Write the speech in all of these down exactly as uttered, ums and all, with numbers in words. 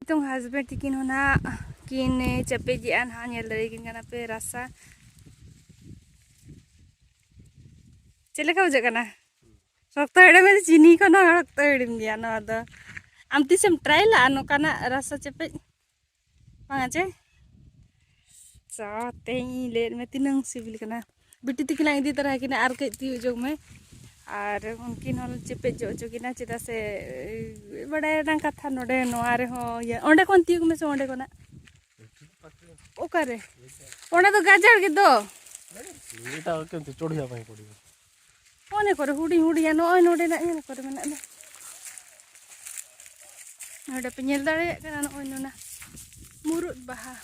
ᱱᱤᱛᱚᱝ ᱦᱟᱥᱵᱮᱱᱰ ᱛᱤᱠᱤᱱ ᱦᱚᱸ ᱱᱟᱦᱟᱜ ᱠᱤᱱ ᱪᱮᱯᱮᱡᱮᱜᱼᱟ, ᱱᱟᱦᱟᱜ ᱧᱮᱞ ᱫᱟᱲᱮᱭᱟᱠᱤᱱ ᱠᱟᱱᱟ ᱯᱮ ᱨᱟᱥᱟ᱾ ᱪᱮᱫ ᱞᱮᱠᱟ ᱵᱩᱡᱷᱟᱹᱜ ᱠᱟᱱᱟ? ᱥᱚᱠᱛᱚ ᱦᱮᱲᱮᱢ, ᱪᱤᱱᱤ ᱠᱷᱚᱱ ᱦᱚᱸ ᱥᱚᱠᱛᱚ ᱦᱮᱲᱮᱢ ᱜᱮᱭᱟ ᱱᱚᱣᱟ ᱫᱚ᱾ ᱟᱢ ᱛᱤᱥᱮᱢ ᱴᱨᱟᱭ ᱞᱟᱜᱼᱟ ᱱᱚᱝᱠᱟᱱᱟᱜ ᱨᱟᱥᱟ ᱪᱮᱯᱮᱡ? ᱵᱟᱝᱟ ᱪᱮ? ᱪᱚ, ᱛᱮᱦᱮᱧ ᱤᱧ ᱞᱟᱹᱭᱟᱫ ᱢᱮ ᱛᱤᱱᱟᱹᱝ ᱥᱤᱵᱤᱞ ᱠᱟᱱᱟ᱾ ᱵᱤᱴᱤ ᱛᱤᱠᱤᱱ ᱞᱟᱝ ᱤᱫᱤ ᱛᱚᱨᱟ ᱠᱤᱱᱟ, ᱟᱨ ᱠᱟᱹᱡ ᱛᱤᱭᱳᱜ ᱡᱚᱝ ᱢᱮ᱾ ᱟᱨ ᱩᱱᱠᱤᱱ ᱦᱚᱸ ᱪᱮᱯᱮᱡ ᱡᱚ ᱦᱚᱪᱚ ᱠᱤᱱᱟ, ᱪᱮᱫᱟᱜ ᱥᱮ, ᱮ, ᱵᱟᱰᱟᱭ ᱨᱮᱱᱟᱜ ᱠᱟᱛᱷᱟ ᱱᱚᱰᱮ ᱱᱚᱣᱟ ᱨᱮᱦᱚᱸ ᱤᱭᱟᱹ, ᱚᱸᱰᱮ ᱠᱷᱚᱱ ᱛᱤᱭᱳᱜ ᱢᱮᱥᱮ, ᱚᱸᱰᱮ ᱠᱷᱚᱱᱟᱜ᱾ ᱚᱠᱟᱨᱮ? ᱚᱱᱟ ᱫᱚ ᱜᱟᱡᱟᱲ ᱜᱮᱫᱚ᱾ ᱮᱴᱟᱜ ᱠᱤᱱᱛᱩ ᱪᱚᱲᱤᱭᱟ ᱵᱟᱝ ᱯᱚᱲᱤᱭᱟ᱾ ᱚᱱᱮ ᱠᱚᱨᱮ ᱦᱩᱰᱤᱧ ᱦᱩᱰᱤᱧᱟ, ᱱᱚᱜᱼᱚᱭ ᱱᱚᱰᱮᱱᱟᱜ ᱧᱮᱞ ᱠᱚᱨᱮ ᱢᱮᱱᱟᱜ ᱫᱚ᱾ ᱱᱚᱰᱮ ᱯᱮ ᱧᱮᱞ ᱫᱟᱲᱮᱭᱟᱜ ᱠᱟᱱᱟ, ᱱᱚᱜᱼᱚᱭ ᱱᱚᱣᱟ ᱢᱩᱨᱩᱫ ᱵᱟᱦᱟ᱾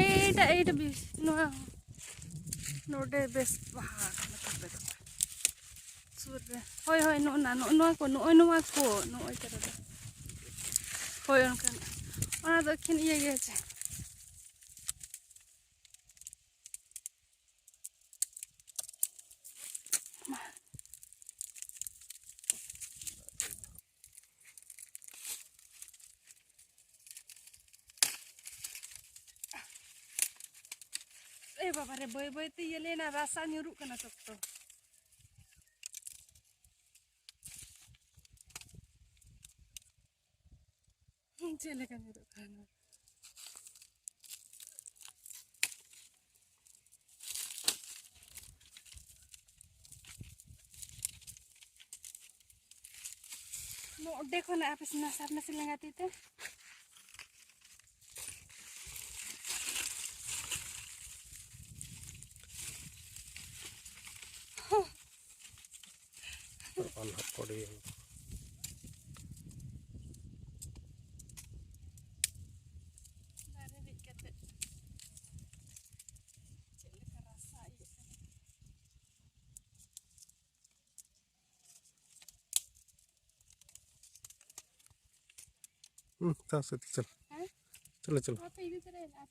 ᱮᱭᱴᱟ, ᱮᱭᱴᱟ ᱵᱤᱥ, ᱱᱚᱣᱟ ᱦᱚᱸ᱾ ᱱᱚᱰᱮ ᱵᱮᱥ ᱵᱟᱦᱟ ᱟᱠᱟᱱᱟ ᱛᱚᱵᱮ ᱫᱚ᱾ ᱥᱩᱨ ᱨᱮ᱾ ᱦᱳᱭ, ᱦᱳᱭ, ᱱᱚᱜᱼᱚ ᱱᱟ, ᱱᱚᱜᱼᱚ ᱱᱚᱣᱟ ᱠᱚ, ᱱᱚᱜᱼᱚᱭ ᱱᱚᱣᱟ ᱠᱚ, ᱱᱚᱜᱼᱚᱭ ᱛᱚᱨᱟ ᱫᱚ᱾ ᱦᱳᱭ, ᱚᱱᱠᱟᱱᱟᱜ᱾ ᱚᱱᱟ ᱫᱚ ᱮᱠᱷᱮᱱ ᱤᱭᱟᱹ ᱜᱮ ᱦᱮᱸ ᱪᱮ᱾ ᱮ ᱵᱟᱵᱟ ᱨᱮ, ᱵᱟᱹᱭ ᱵᱟᱹᱭ ᱛᱮ ᱤᱭᱟᱹ ᱞᱮᱱᱟ, ᱨᱟᱥᱟ ᱧᱩᱨᱩᱜ ᱠᱟᱱᱟ ᱥᱚᱠᱛᱚ᱾ ᱪᱮᱫ ᱞᱮᱠᱟ ᱧᱩᱨᱩᱜ ᱠᱟᱱᱟ? ᱱᱚᱰᱮ ᱠᱷᱚᱱᱟᱜ ᱟᱯᱮ ᱥᱮᱱᱟᱜ ᱥᱟᱨᱱᱟ ᱥᱤᱞᱟᱹᱝᱜᱟ ᱛᱤ ᱛᱮ᱾ ᱚᱞ ᱦᱚᱸ ᱠᱚ ᱟᱹᱰᱤ ᱫᱟᱨᱮ ᱨᱮ ᱫᱮᱡ ᱠᱟᱛᱮ ᱪᱮᱫ ᱞᱮᱠᱟ ᱨᱟᱥᱟ ᱤᱭᱟᱹᱜ ᱠᱟᱱᱟ᱾ ᱦᱩᱸ, ᱛᱟ ᱥᱮ ᱪᱚᱞ᱾ ᱦᱮᱸ? ᱪᱚᱞᱚ, ᱪᱚᱞᱚ᱾ ᱟᱯᱮ ᱤᱫᱤ ᱛᱚᱨᱟᱭᱟ, ᱟᱨ